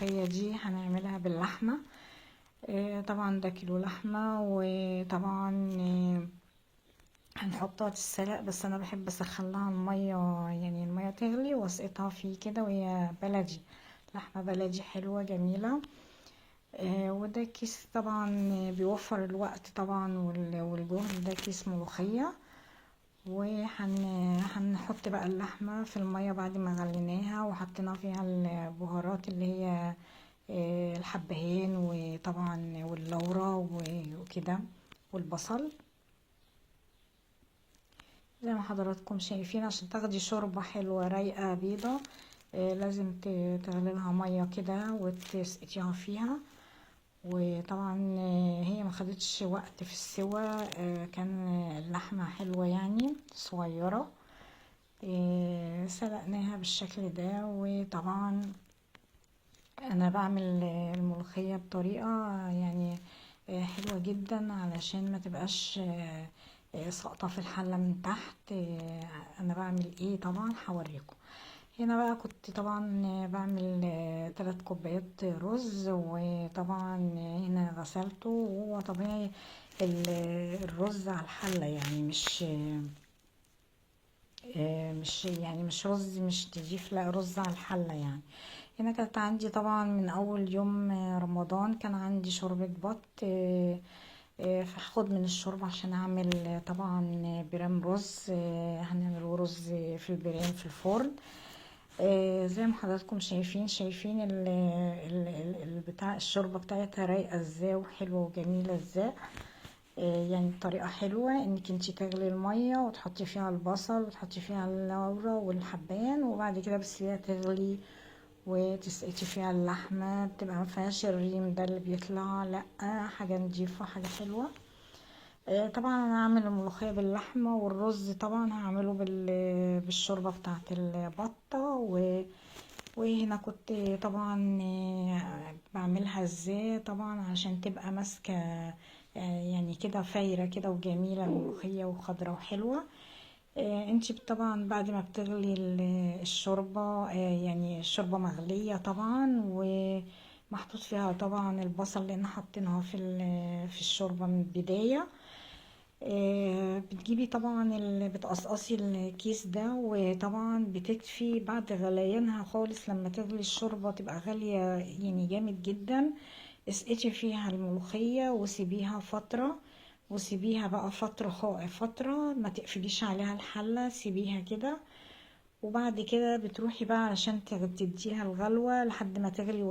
الملوخية دي هنعملها باللحمة. طبعا ده كيلو لحمة، وطبعا هنحطها تتسلق، بس انا بحب اسخن لها المية، يعني المية تغلي واسقطها فيه كده وهي بلدي، لحمة بلدي حلوة جميلة. وده كيس طبعا بيوفر الوقت طبعا والجهد. ده كيس ملوخية، وهنحط بقى اللحمة في المية بعد ما غليناها وحطينا فيها البهارات اللي هي الحبهان وطبعا واللورة وكده والبصل، زي ما حضراتكم شايفين. عشان تاخدي شوربة حلوة رايقة بيضة، لازم تغلي لها مية كده وتسقطيها فيها. وطبعا هي ما خدتش وقت في السوى، كان اللحمة حلوة يعني صغيرة. سلقناها بالشكل ده. وطبعا انا بعمل الملوخية بطريقة حلوة جدا علشان ما تبقاش ساقطة في الحلة من تحت. انا بعمل ايه طبعا هوريكم. هنا بقى كنت طبعا بعمل 3 كوبايات رز، وطبعا هنا غسلته، وهو طبيعي الرز على الحلة، يعني مش يعني مش رز مش تضيف، لا رز على الحلة يعني. هنا كانت عندي طبعا من اول يوم رمضان كان عندي شوربة بط، فهاخد من الشوربة عشان اعمل طبعا برام رز. هنعمل رز في البرام في الفرن. زي ما حضراتكم شايفين الشوربة بتاعتها رايقة ازاي وحلوة وجميلة ازاي. يعني بطريقة حلوة انك انتي تغلي المية وتحطي فيها البصل وتحطي فيها اللورة والحبان، وبعد كده بس تغلي وتسقطي فيها اللحمة، بتبقى ما فيهاش الريم ده اللي بيطلع، لا حاجة نضيفة حاجة حلوة. طبعا انا هعمل الملوخية باللحمة، والرز طبعا هعمله بالشوربة بتاعت البطة. وهنا كنت طبعا بعملها ازاي طبعا عشان تبقى ماسكة، يعني كده فايرة كده وجميلة الملوخية وخضرة وحلوة. انتي طبعا بعد ما بتغلي الشوربة، يعني الشوربة مغلية طبعا ومحطوط فيها طبعا البصل لان حاطينها في الشوربة من البداية. بتجيبي طبعا بتقصقصي الكيس ده، وطبعا بتكفي بعد غليانها خالص. لما تغلي الشوربة تبقى غالية يعني جامد جدا، اسقطي فيها الملوخية وسيبيها فترة، وسيبيها بقى فترة فترة ما تقفليش عليها الحلة، سيبيها كده. وبعد كده بتروحي بقى علشان تديها الغلوة لحد ما تغلي.